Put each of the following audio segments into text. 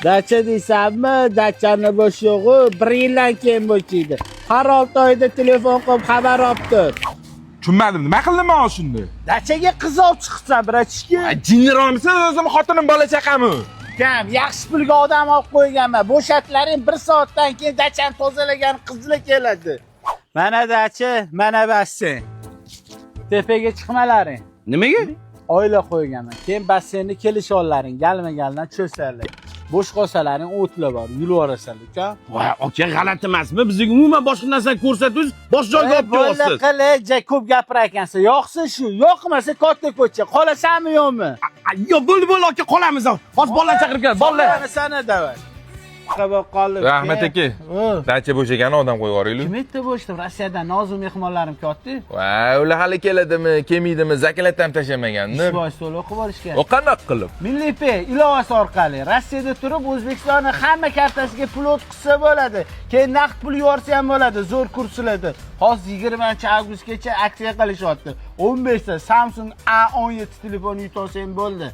Dacha deysanmi? Dachani bo'sh yo'g'i bir yildan keyin bo'shaydi. Har 6 oyda telefon qilib xabar olib tur. Tushunmadim, nima qildim man shunda? Dachaga qiz olib chiqsa, братишка. Jinniroqmisiz o'zim, xotinim, bola chaqami? Ukam, yaxshi pulga odam olib qo'yganman. Bo'shatlaring, bir soatdan keyin dachani tozalagan qizlar keladi. Mana dacha, mana basseyn. Tepaga chiqmalaring. Nimaga? Oila qo'yganman. Keyin basseynni kelishollaring, galma-galdan cho'zsalar. Bo'sh qolsalaring o'tlar bor, yulib yuborasanlar, uka. Voy aka, g'alati emasmi? Bizga umuman boshqa narsani ko'rsatdingiz, boshqa joyga olib Bo'ldi, kelyapsiz. qil, ja ko'p gapirar ekansan. Yoqsin shu, yoqmasa katta ko'cha. Qolasanmi, yo'qmi? Yo'q, bo'ldi, bo'ldi aka, qolamiz. Hozir bolalar chaqirib keladi. Bolalar. Mana sana давай. Qilib qoldi. Rahmat aka. Dacha bo'shagani odam qo'yib yuboraylik. Kim aytdi bo'shdim? Rossiyadan nozik mehmonlarim katta. Voy, ular hali keladimi, kelmaydimi, закладка ham tashlamagandir. 3 foiz to'lov qilib olishgan. O qanaqa qilib? Milliy Pay ilovasi orqali Rossiyada turib O'zbekistonni hamma kartasiga pul o'tkazsa bo'ladi. Keyin naqd pul yuborsa ham bo'ladi, zo'r kurslarda. Hozir 20 avgustgacha aksiya qilishyapti. 15 ta Samsung A17 telefoni yutolsang bo'ldi.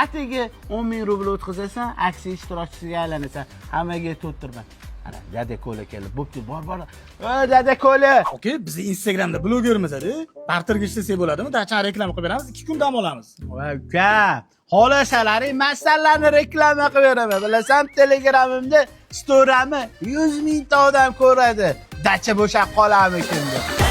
Atigi 10 ming rubl o'tkazasan, aksiya ishtirokchisiga aylanasan. Hammaga aytib o'tirman. Ana, dada Kola keldi. Bo'pti, bor, bor. Ey, dada Kola. Aka, bizni Instagramda blogerimiz edi. Barterga ishlasak bo'ladimi? Dachani reklama qilib beramiz, 2 kun dam olamiz. Voy uka, xohlasalaring masallarni reklama qilib beraman. Bilasan, Telegramimda storyimni 100 mingta odam ko'radi. Dacha bo'shab qolarmikin deb.